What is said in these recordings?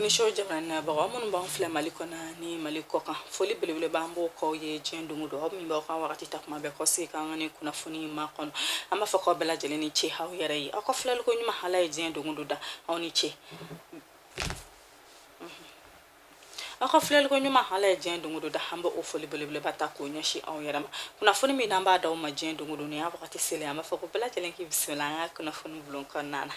Aw ni su jamana lamɛnbagaw minnu b'an filɛ Mali kɔnɔ ni Mali kɔkan, foli belebele b'an b'o k'aw ye diɲɛ don o don, aw min b'aw ka wagati ta kuma bɛɛ k'aw sigi k'an ka nin kunnafoni makɔnɔ. An b'a fɔ k'aw bɛɛ lajɛlen ni ce aw yɛrɛ ye, aw ka filɛliko ɲuman, Ala ye diɲɛ don o don da, aw ni ce. Aw ka filɛliko ɲuman, Ala ye diɲɛ don o don da, an bɛ o foli belebeleba ta k'o ɲɛsin aw yɛrɛ ma. Kunnafoni min n'an b'a d'aw ma diɲɛ don o don, nin y'a wagati selen, an b'a fɔ ko bɛɛ lajɛlen k'i bisimila an ka kunnafoni bulon kɔnɔna na.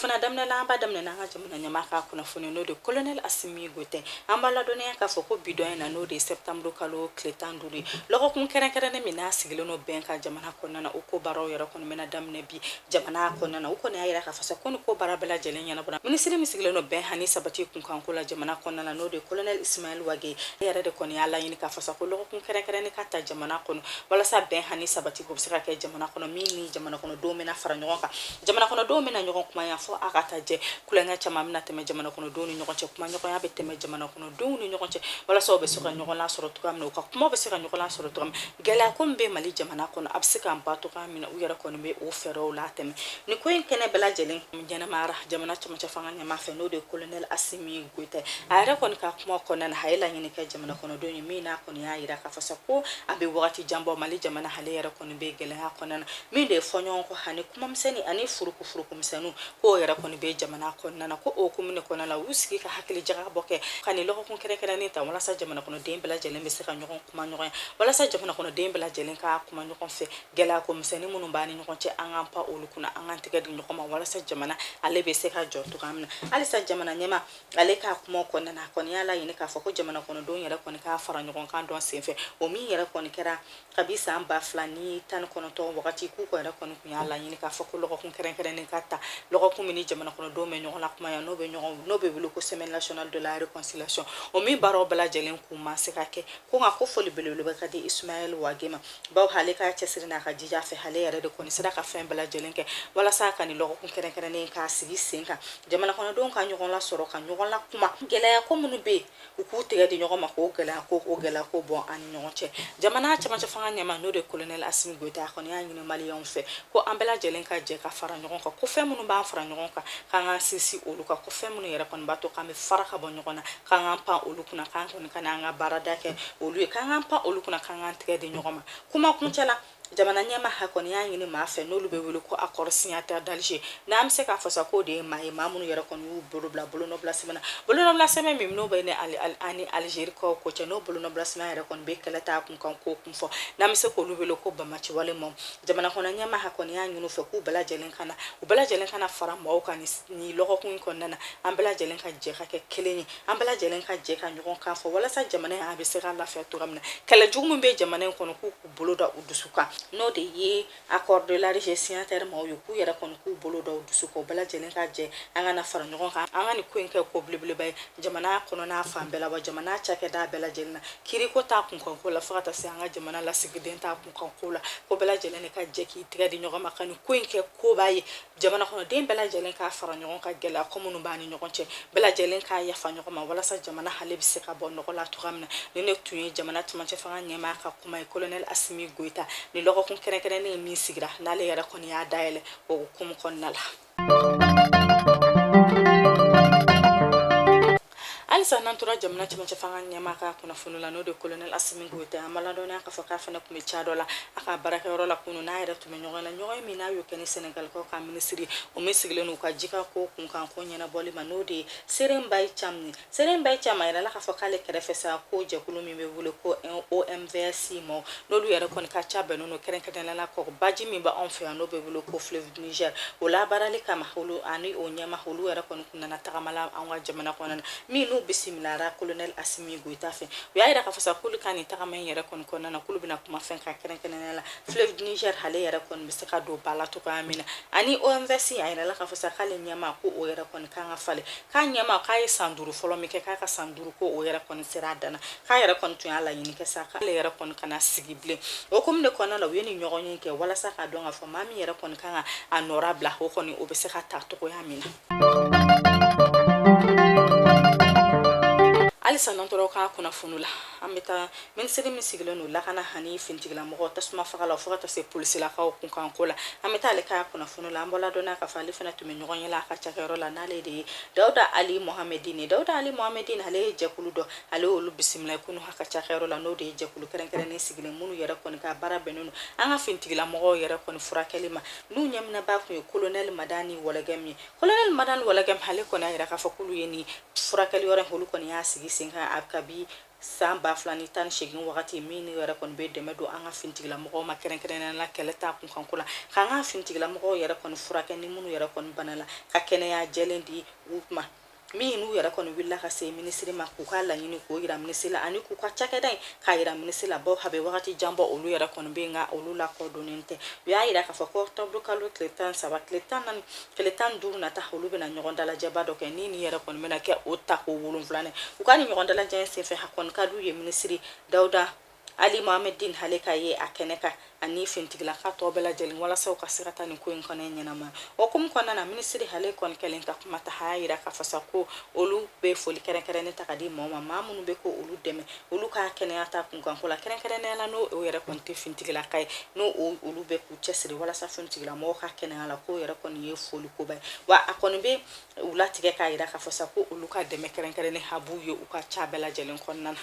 Fana daminɛ la, an b'a daminɛ n'an ka jamana ɲɛmaa ka kunnafoni, n'o de colonel Asimi Goyita. An b'a ladɔnniya k'a fɔ ko bi don in na, n'o de ye septembre kalo tile 15 ye, lɔgɔkun kɛrɛnkɛrɛnnen min n'a sigilen don bɛn kan jamana kɔnɔna na, o ko baaraw yɛrɛ kɔni bɛna daminɛ bi jamana kɔnɔna na. U kɔni y'a yira k'a fɔ sa ko ni ko baara bɛɛ lajɛlen ɲɛnabɔra, minisiri min sigilen don bɛn ani sabati kunkanko la jamana kɔnɔna na, n'o de ye colonel Ismaël Wagué, ale yɛrɛ de kɔni y'a laɲini k'a fɔ sa ko lɔgɔkun kɛrɛnkɛrɛnnen ka ta jamana kɔnɔ walasa bɛn ani sabati ko bɛ se ka kɛ jamana kɔnɔ, min ni jamana kɔnɔdenw bɛna fara ɲɔgɔn kan, jamana kɔnɔdenw bɛna ɲɔgɔn kumaya fɔ a ka taa jɛ, kulonkɛ caman bɛna tɛmɛ jamana kɔnɔdenw ni ɲɔgɔn cɛ, kumaɲɔgɔnya bɛ tɛmɛ jamana kɔnɔdenw ni ɲɔgɔn cɛ walasa u bɛ se ka ɲɔgɔn lasɔrɔ cogoya min na, u ka kuma bɛ se ka ɲɔgɔn lasɔrɔ cogoya min na, gɛlɛya ko min bɛ Mali jamana kɔnɔ a bɛ se ka ban cogoya min na, u yɛrɛ kɔni bɛ o fɛɛrɛw latɛmɛ. Nin ko in kɛnɛ bɛɛ lajɛlen ɲɛnamayara jamana cɛmancɛ fanga ɲɛmaa fɛ, n'o de ye colonel Asimi Goyita. A yɛrɛ kɔni ka kuma kɔnɔna na, a ye laɲini kɛ jamana kɔnɔdenw ye, min n'a kɔni y'a yira k'a fɔ sa ko a bɛ wagati jan bɔ Mali jamana ale yɛrɛ kɔni bɛ gɛlɛya kɔnɔna na, min de ye fɔɲɔgɔnkɔ ani kumamisɛnnin ani furukufurukumisɛnninw k'o yɛrɛ kɔni bɛ jamana kɔnɔna na. Ko o hukumu de kɔnɔna la, u y'u sigi ka hakili jagabɔ kɛ ka nin lɔgɔkun kɛrɛnkɛrɛnnen ta walasa jamana kɔnɔden bɛɛ lajɛlen bɛ se ka ɲɔgɔn kuma ɲɔgɔnya, walasa jamana kɔnɔden bɛɛ lajɛlen ka kuma ɲɔgɔn fɛ, gɛlɛya ko misɛnnin minnu b'an ni ɲɔgɔn cɛ, an k'an pan olu kunna, an k'an tɛgɛ di ɲɔgɔn ma walasa jamana ale bɛ se ka jɔ cogoya min na. Halisa jamana ɲɛmaa ale ka kuma kɔnɔna na, a kɔni y'a laɲini k'a fɔ ko jamana kɔnɔdenw yɛrɛ kɔni ka fara ɲɔgɔn kan dɔn senfɛ, o min yɛrɛ kɔni kɛra kabi san 2019 wagati, k'u yɛrɛ kɔni tun y'a laɲini k'a fɔ ko lɔgɔkun kɛrɛnkɛrɛnnen ka ta, lɔgɔkun min ni jamana kɔnɔdenw bɛ ɲɔgɔn lakumaya, n'o bɛ wele ko semaine nationale de la réconciliation, o min baaraw bɛɛ lajɛlen kun ma se ka kɛ. Ko nka ko foli belebeleba ka di Ismaël Wagué ma, bawo ale ka cɛsiri n'a ka jija fɛ, ale yɛrɛ de kɔni sera ka fɛn bɛɛ lajɛlen kɛ walasa ka nin lɔgɔkun kɛrɛnkɛrɛnnen k'a sigi sen kan, jamana kɔnɔdenw ka ɲɔgɔn lasɔrɔ, ka ɲɔgɔn lakuma, gɛlɛya ko minnu bɛ yen, u k'u tɛgɛ di ɲɔgɔn ma k'o gɛlɛya ko o gɛlɛya ko bɔ an ni ɲɔgɔn cɛ. Jamana cɛmancɛ fanga ɲɛmaa, n'o de ye colonel Asimi Goyita, a kɔni y'a ɲini maliyɛnw fɛ ko an bɛɛ lajɛlen ka jɛ ka fara ɲɔgɔn kan, ko fɛn minnu b'an fara ɲɔgɔn kan, k'an k'an sinsin olu kan, ko fɛn minnu yɛrɛ kɔni b'a to k'an bɛ fara ka bɔ ɲɔgɔn na, k'an k'an pan olu kunna, k'an kɔni ka n'an ka baarada kɛ olu ye, k'an k'an pan olu kunna, k'an k'an tɛgɛ di ɲɔgɔn ma. Kuma kuncɛ la, jamana ɲɛmaa kɔni y'a ɲini maa fɛ n'olu bɛ wele ko accord signataire d'Alger, n'an bɛ se k'a fɔ sa k'o de ye maa ye, maa minnu yɛrɛ kɔni y'u bolo bila bolonɔbila sɛbɛn na, bolonɔbila sɛbɛn min n'o bɛ ne ani Algerikaw ko cɛ, n'o bolonɔbila sɛbɛn yɛrɛ kɔni bɛ kɛlɛ ta kun kan ko kun fɔ, n'an bɛ se k'olu wele ko banbaanciwale maaw. Jamana kɔnɔ ɲɛmaa kɔni y'a ɲini u fɛ k'u bɛɛ lajɛlen ka na, u bɛɛ lajɛlen ka na fara maaw kan nin lɔgɔkun in kɔnɔna na, an bɛɛ lajɛlen ka jɛ ka kɛ kelen ye, an bɛɛ lajɛlen ka jɛ ka ɲɔgɔn kan fɔ walasa jamana in a bɛ se ka lafiya cogoya min na. Kɛlɛ jugu min bɛ jamana in kɔnɔ, k'u bolo da u dusu kan, n'o de ye accord de l'Alger signataire maaw ye, k'u yɛrɛ kɔni k'u bolo da u dusu kan, u bɛɛ lajɛlen ka jɛ an ka na fara ɲɔgɔn kan, an ka nin ko in kɛ ko belebeleba ye jamana kɔnɔna fan bɛɛ la, wa jamana cakɛda bɛɛ lajɛlen na, kiriko ta kunkanko la, fo ka taa se an ka jamana lasigiden ta kunkanko la, ko bɛɛ lajɛlen de ka jɛ k'i tɛgɛ di ɲɔgɔn ma ka nin ko in kɛ koba ye, jamana kɔnɔden bɛɛ lajɛlen k'a fara ɲɔgɔn kan, gɛlɛya ko minnu b'an ni ɲɔgɔn cɛ, bɛɛ lajɛlen k'a yafa ɲɔgɔn ma walasa jamana hale bɛ se ka bɔ nɔgɔ la cogoya min na. Nin de tun ye jamana cɛmancɛ fanga ɲɛmaa ka kuma ye, colonel Asimi Goyita, ni lɔgɔkun kɛrɛnkɛrɛnnen min sigira, n'ale yɛrɛ kɔni y'a dayɛlɛ o hukumu kɔnɔna la. Halisa n'an tora jamana cɛmancɛ fanga ɲɛmaa ka kunnafoni la, n'o de colonel Asimi Goyita, an b'a ladɔnniya k'a fɔ k'a fana tun bɛ ca dɔ la a ka baarakɛyɔrɔ la kunun, n'a yɛrɛ tun bɛ ɲɔgɔn na, ɲɔgɔn min n'a y'o kɛ ni Senegalikaw ka minisiri, o min sigilen n'u ka jika ko kunkan ko ɲɛnabɔli ma, n'o de ye Serigne Mbaye Thiam ye. Serigne Mbaye Thiam a yirala k'a fɔ k'ale kɛrɛfɛ sa ko jɛkulu min bɛ wele ko OMVS maaw, n'olu yɛrɛ kɔni ka ca bɛnnen don kɛrɛnkɛrɛnnenya la kɔgɔ baji min bɛ anw fɛ yan, n'o bɛ wele ko fleuve Niger, o labaarali kama, olu ani o ɲɛmaa, olu yɛrɛ kɔni kun nana tagama la an ka jamana kɔnɔna na, min n'u bisimilara colonel Asimi Goyita fɛ. U y'a yira k'a fɔ sa k'olu ka nin tagama in yɛrɛ kɔni kɔnɔna na, k'olu bɛna kuma fɛn kan kɛrɛnkɛrɛnnenya la fleuve du Niger ale yɛrɛ kɔni bɛ se ka don ba la cogoya min na. Ani OMVS, a yirala k'a fɔ sa k'ale ɲɛmaa ko o yɛrɛ kɔni kan ka falen, k'a ɲɛmaa k'a ye san 5 fɔlɔ min kɛ, k'a ka san 5 ko o yɛrɛ kɔni sera a dan na, k'a yɛrɛ kɔni tun y'a laɲini kɛ sa k'ale yɛrɛ kɔni kana sigi bilen. O hukumu de kɔnɔna la, u ye nin ɲɔgɔn ye kɛ walasa k'a dɔn k'a fɔ maa min yɛrɛ kɔni kan ka a nɔrabila, o kɔni o bɛ se ka ta cogoya min na. Halisa n'an tora ka kunnafoni la, an bɛ taa minisiri min sigilen don lakana ani finitigilamɔgɔ, tasuma fagalaw, fo ka taa se polisilakaw kunkanko la, an bɛ taa ale ka kunnafoni la. An bɔla dɔnna k'a fɔ ale fana tun bɛ ɲɔgɔn ye la a ka cakɛyɔrɔ la, n'ale de ye Dawuda Ali Mohamedine. Dawuda Ali Mohamedine, ale ye jɛkulu dɔ, ale y'olu bisimila kunun a ka cakɛyɔrɔ la, n'o de ye jɛkulu kɛrɛnkɛrɛnnen sigilen minnu yɛrɛ kɔni ka baara bɛnnen don an ka finitigilamɔgɔw yɛrɛ kɔni furakɛli ma, n'u ɲɛminɛbaa tun ye kolonɛli Madani Wɔlɔgɛmu ye. Kolonɛli Madani Wɔlɔgɛmu, ale kɔni y'a jira k'a fɔ k'olu ye nin furakɛli yɔrɔ in, olu kɔni y'a sigi sen kan a kabi san 2018 wagati min yɛrɛ kɔni bɛ dɛmɛ don an ka finitigilamɔgɔw ma, kɛrɛnkɛrɛnnenya la kɛlɛ ta kunkanko la, k'an ka finitigilamɔgɔw yɛrɛ kɔni furakɛ ni minnu yɛrɛ kɔni bana la, ka kɛnɛya jɛlen di u ma. Min n'u yɛrɛ kɔni wulila ka se minisiri ma k'u ka laɲini k'o yira minisiri la ani k'u ka cakɛda in k'a yira minisiri la, bawo a bɛ wagati jan bɔ olu yɛrɛ kɔni bɛ, nka olu lakodɔnnen tɛ. U y'a yira k'a fɔ ko octobre kalo tile 13, tile 14, tile 15 nata, olu bɛna ɲɔgɔn dalajɛba dɔ kɛ, ni nin yɛrɛ kɔni bɛna kɛ o tako 7. U ka nin ɲɔgɔn dalajɛ in senfɛ, a kɔni ka d'u ye minisiri Dawuda Ali Mohamedine ale ka ye a kɛnɛ kan ani finitigilaka tɔ bɛɛ lajɛlen, walasa u ka se ka taa nin ko in kɔnɔ ɲɛnama. O hukumu kɔnɔna na, minisiri ale kɔni kɛlen ka kuma ta, a y'a yira k'a fɔ sa ko olu bɛ foli kɛrɛnkɛrɛnnen ta ka di maaw ma, maa minnu bɛ ko olu dɛmɛ olu ka kɛnɛya ta kunkanko la, kɛrɛnkɛrɛnnenya la n'o yɛrɛ kɔni tɛ finitigilaka ye, n'o olu bɛ k'u cɛsiri walasa finitigilamɔgɔw ka kɛnɛya la, k'o yɛrɛ kɔni ye foli koba ye. Wa a kɔni bɛ u latigɛ k'a yira k'a fɔ sa ko olu ka dɛmɛ kɛrɛnkɛrɛnnen a b'u ye u ka ca bɛɛ lajɛlen kɔnɔna na.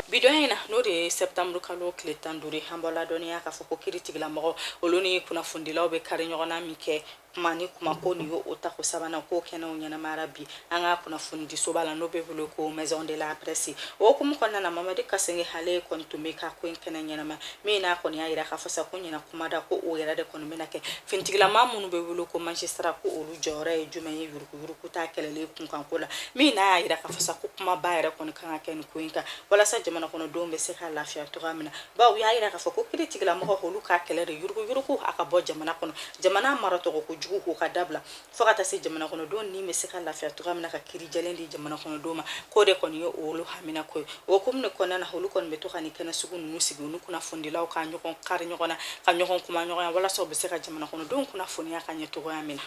Bi don in na, n'o de ye septembre kalo tile 15, an b'aw ladɔnniya k'a fɔ ko kiiritigɛlamɔgɔ olu ni kunnafonidilaw bɛ kari ɲɔgɔn na min kɛ kuma ni kuma, ko nin y'o tako sabanan, k'o kɛnɛw ɲɛnamayara bi an ka kunnafonidisoba la, n'o bɛ wele ko Maison de la Presse. O hukumu kɔnɔna na, Mamadi Kasenge ale kɔni tun bɛ ka ko in kɛnɛ ɲɛnama, min n'a kɔni y'a yira k'a fɔ sa ko ɲinan kumada ko o yɛrɛ de kɔni bɛna kɛ finitigilama minnu bɛ wele ko magistrat, ko olu jɔyɔrɔ ye jumɛn ye yuruguyurugu ta kɛlɛli kunkanko la. Min n'a y'a yira k'a fɔ sa ko kumaba yɛrɛ kɔni kan ka kɛ nin ko in kan walasa jamana kɔnɔdenw bɛ se ka lafiya cogoya min na, bawo u y'a yira k'a fɔ ko kiiritigɛlamɔgɔ olu ka kɛlɛ de yuruguyurugu a ka bɔ jamana kɔnɔ, jamana maracogo kojugu k'o ka dabila, fo ka taa se jamana kɔnɔdenw ni bɛ se ka lafiya cogoya min na, ka kiiri jɛlen di jamana kɔnɔdenw ma, k'o de kɔni ye olu hamina ko ye. O hukumu de kɔnɔna na, olu kɔni bɛ to ka nin kɛnɛ sugu ninnu sigi, u ni kunnafonidilaw ka ɲɔgɔn kari ɲɔgɔn na, ka ɲɔgɔn kuma ɲɔgɔnya, walasa u bɛ se ka jamana kɔnɔdenw kunnafoniya ka ɲɛ cogoya min na.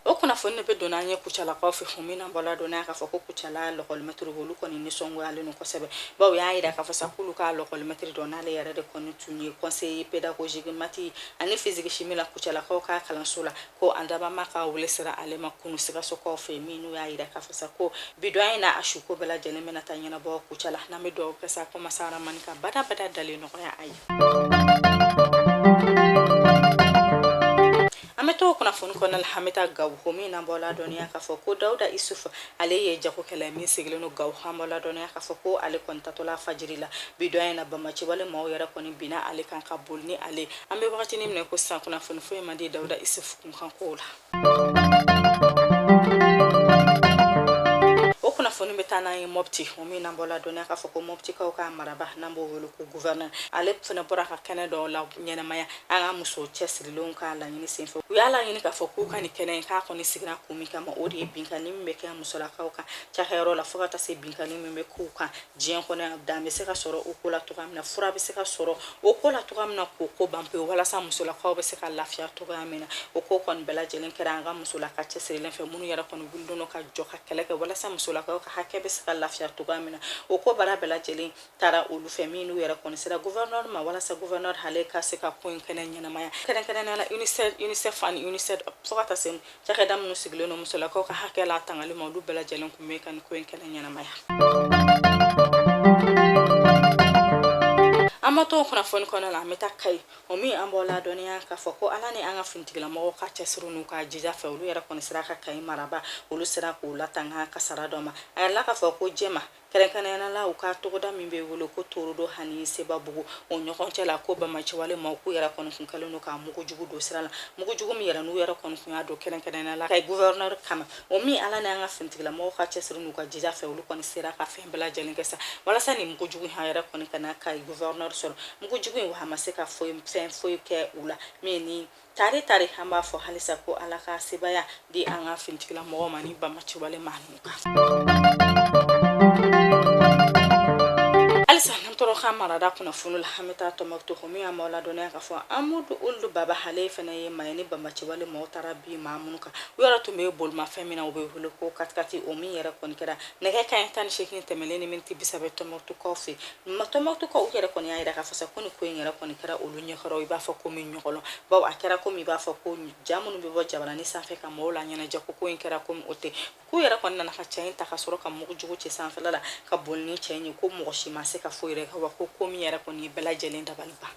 O kunnafoni de bɛ don an ye Kucalakaw fɛ, kun min na bɔla dɔnniya k'a fɔ ko Kucala lɔkɔlimɛtiri olu kɔni nisɔngoyalen don kosɛbɛ, bawo u y'a yira k'a fɔ sa k'olu ka lɔkɔlimɛtiri dɔ, n'ale yɛrɛ de kɔni tun ye conseiller pédagogique maths ani physique chimie la Kucalakaw ka kalanso la, ko a dabama ka wele sera ale ma kunu Sikasokaw fɛ, min n'u y'a yira k'a fɔ sa ko bi don in na a suko bɛɛ lajɛlen bɛna taa ɲɛnabɔ Kucala. N'an bɛ dugawu kɛ sa ko masa Ramani ka badabada dalen nɔgɔya a ye. An bɛ to kunnafoni kɔnɔna la, an bɛ taa Gawo, ko min n'an b'aw ladɔnniya k'a fɔ ko Dawuda Isufu, ale ye jagokɛla min sigilen don Gawo. An b'aw ladɔnniya k'a fɔ ko ale kɔni tatɔla fajiri la bi don in na, banbaanciwale maaw yɛrɛ kɔni binna ale kan ka boli ni ale. An bɛ wagati min na ko sisan, kunnafoni foyi ma di Dawuda Isufu kunkan kow la. O kunnafoni bɛ taa n'an ye Mɔpti, o min n'an b'aw ladɔnniya k'a fɔ ko Mɔptikaw ka maraba, n'an b'o wele ko gouverneur, ale fana bɔra ka kɛnɛ dɔw la ɲɛnamaya an ka muso cɛsirilenw ka laɲini senfɛ. U y'a laɲini k'a fɔ k'u ka nin kɛnɛ in k'a kɔni sigira kun min kama, o de ye binkanni min bɛ kɛ musolakaw kan cakɛyɔrɔ la, fo ka taa se binkanni min bɛ k'u kan diɲɛ kɔnɔ, dan bɛ se ka sɔrɔ o ko la cogoya min na, fura bɛ se ka sɔrɔ o ko la cogoya min na, k'o ko ban pewu, walasa musolakaw bɛ se ka lafiya cogoya min na. O ko kɔni bɛɛ lajɛlen kɛra an ka musolaka cɛsirilen fɛ, minnu yɛrɛ kɔni wulilen don ka jɔ ka kɛlɛ kɛ walasa musolakaw ka hakɛ bɛ se ka lafiya cogoya min na. O ko baara bɛɛ lajɛlen taara olu fɛ, min n'u yɛrɛ kɔni sera gouverneur ma, walasa gouverneur ale ka se ka ko in kɛnɛ ɲɛnamaya, kɛrɛnkɛrɛnnenya la UNICEF ani UNICEF, fo ka taa se cakɛda minnu sigilen don musolakaw ka hakɛ la tangali ma, olu bɛɛ lajɛlen tun bɛ ka nin ko in kɛnɛ ɲɛnamaya. An ma to kunnafoni kɔnɔ la, an bɛ taa Kayi, o min an b'aw ladɔnniya k'a fɔ ko Ala ni an ka finitigilamɔgɔw ka cɛsiri n'u ka jija fɛ, olu yɛrɛ kɔni sera ka Kayi maraba, olu sera k'u latanga kasara dɔ ma. A yirala k'a fɔ ko jɛma, kɛrɛnkɛrɛnnenya la u ka togoda min bɛ wele ko Torodo ani Sebabugu o ɲɔgɔn cɛ la, ko banbaanciwale maaw k'u yɛrɛ kɔni kun kɛlen don ka mugujugu don sira la, mugujugu min yɛrɛ n'u yɛrɛ kɔni kun y'a don kɛrɛnkɛrɛnnenya la Kayi gouverneur kama, o min Ala ni an ka finitigilamɔgɔw ka cɛsiri n'u ka jija fɛ, olu kɔni sera ka fɛn bɛɛ lajɛlen kɛ sa walasa nin mugujugu in yɛrɛ kɔni kana Kayi gouverneur sɔrɔ. Mugujugu in wa a ma se ka fɛn foyi kɛ u la, min ni tare tare an b'a fɔ halisa ko Ala ka sebaya di an ka finitigilamɔgɔw ma ni banbaanciwale maa ninnu kan. Halisa n'an tora ka ka marada kunnafoni la, an bɛ taa Tɔnbɔkutu. O min y'an b'aw ladɔnniya k'a fɔ Amudu Uld Baba, ale fana ye maa ye ni banbaanciwale maaw taara bin maa minnu kan. U yɛrɛ tun bɛ bolimafɛn min na, o bɛ wele ko katikati. O min yɛrɛ kɔni kɛra nɛgɛ kanɲɛ 18 tɛmɛlen ni miniti 30 Tɔnbɔkutukaw fɛ. Tɔnbɔkutukaw, u yɛrɛ kɔni y'a jira k'a fɔ sa ko nin ko in yɛrɛ kɔni kɛra olu ɲɛkɔrɔ i b'a fɔ ko min ɲɔgɔlɔn, bawo a kɛra komi i b'a fɔ ko ja minnu bɛ bɔ jabarani sanfɛ ka maaw laɲɛnajɛ, ko in kɛra komi o tɛ. K'u yɛrɛ kɔni nana ka cɛ in ta ka sɔrɔ ka mugu jugu ci sanfɛla la ka boli ni cɛ in ye, ko mɔgɔ si ma se ka foyi yɛrɛ kɛ, wa ko min yɛrɛ kɔni ye bɛɛ lajɛlen dabali ban.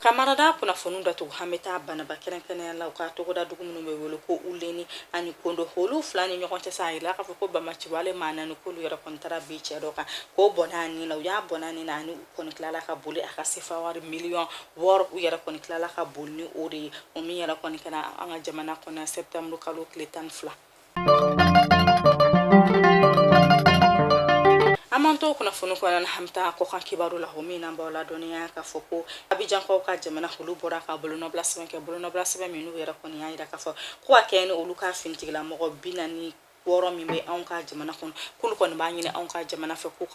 Ka marada kunnafoni datugu, an bɛ taa Banaba, kɛrɛnkɛrɛnnenya la u ka togoda dugu minnu bɛ wele ko Uleni ani Kondo, olu fila ni ɲɔgɔn cɛ sa. A yirala k'a fɔ ko banbaanciwale maa naani, k'olu yɛrɛ kɔni taara bin cɛ dɔ kan k'o bɔnɛ a ni la. U y'a bɔnɛ a ni la ani u kɔni tilala ka boli a ka sefa wari miliyɔn 6, u yɛrɛ kɔni tilala ka boli ni o de ye. O min yɛrɛ kɔni kɛra an ka jamana kɔnɔ septembre kalo tile 12. An b'an to kunnafoni kɔnɔna na, an bɛ taa kɔkan kibaru la. O min n'an b'aw ladɔnniya k'a fɔ ko Abijankaw ka jamana, olu bɔra ka bolonɔbila sɛbɛn kɛ, bolonɔbila sɛbɛn min n'u yɛrɛ kɔni y'a jira k'a fɔ ko ka kɛɲɛ ni olu ka finitigilamɔgɔ 46 min bɛ anw ka jamana kɔnɔ, k'olu kɔni b'a ɲini anw ka jamana fɛ ko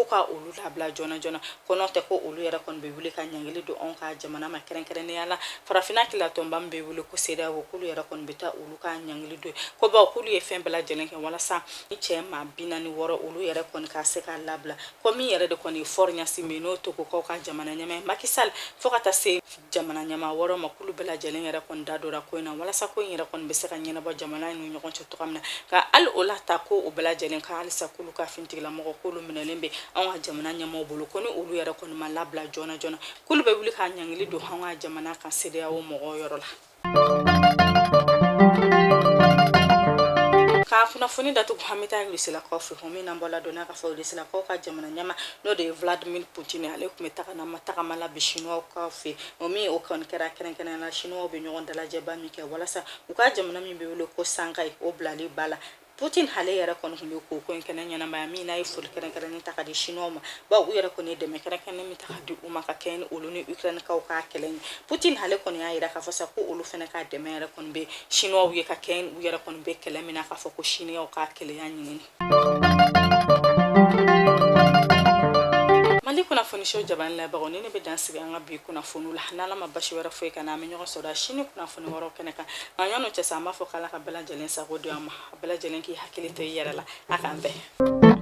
ka olu labila joona joona, ko n'o tɛ ko olu yɛrɛ kɔni bɛ wuli ka ɲangili don anw ka jamana ma, kɛrɛnkɛrɛnnenya la farafinna kelenyalatɔnba min bɛ wele ko CEDEAO, k'olu yɛrɛ kɔni bɛ taa olu ka ɲangili don, ko bawo k'olu ye fɛn bɛɛ lajɛlen kɛ walasa ni cɛ maa 46, olu yɛrɛ kɔni ka se ka labila. Ko min yɛrɛ de kɔni ye Faure Gnassingbé, n'o Togokaw ka jamana ɲɛmaa Macky Sall, fo ka taa se jamana ɲɛmaa wɛrɛw ma, k'olu bɛɛ lajɛlen yɛrɛ kɔni da donna ko in na walasa ko in yɛrɛ kɔni bɛ se ka ɲɛnabɔ jamana in ni ɲɔgɔn cɛ cogoya min na. Ka hali o la ta ko o bɛɛ lajɛlen kan, halisa k'olu ka finitigilamɔgɔ, k'olu minɛlen bɛ anw ka jamana ɲɛmaaw bolo, ko ni olu yɛrɛ kɔni ma labila joona joona, k'olu bɛ wuli ka ɲangili don anw ka jamana kan CEDEAO mɔgɔw yɔrɔ la. Ka kunnafoni datugu, an bɛ taa Rusilakaw fɛ. O min n'an b'aw ladɔnniya k'a fɔ Rusilakaw ka jamana ɲɛmaa, n'o de ye Vladimir Poutine, ale tun bɛ tagama la bi Chinois kaw fɛ. O min o kɔni kɛra kɛrɛnkɛrɛnnenya la, Chinois bɛ ɲɔgɔn dalajɛba min kɛ walasa u ka jamana min bɛ wele ko Shanghai, o bilali ba la. Putin ale yɛrɛ kɔni tun bɛ k'o ko in kɛnɛ ɲɛnamaya, min n'a ye foli kɛrɛnkɛrɛnnen ta ka di Chinois ma, bawo u yɛrɛ kɔni ye dɛmɛ kɛrɛnkɛrɛnnen min ta ka di u ma ka kɛɲɛ ni olu ni Ukrainekaw ka kɛlɛ ye. Putin ale kɔni y'a jira k'a fɔ sa ko olu fana ka dɛmɛ yɛrɛ kɔni bɛ Chinois ye ka kɛɲɛ ni u yɛrɛ kɔni bɛ kɛlɛ min na, k'a fɔ ko Chinois ka kelenya ɲinini. Mali kunnafoniso jabaranin lajɛbagaw, ni ne bɛ dan sigi an ka bi kunnafoniw la. N'Ala ma basi wɛrɛ foyi k'an na, an bɛ ɲɔgɔn sɔrɔ sini kunnafoni wɛrɛw kɛnɛ kan. Nka yan'o cɛ sa, an b'a fɔ k'Ala ka bɛɛ lajɛlen sago di an ma, a bɛɛ lajɛlen k'i hakili to i yɛrɛ la. A k'an bɛn.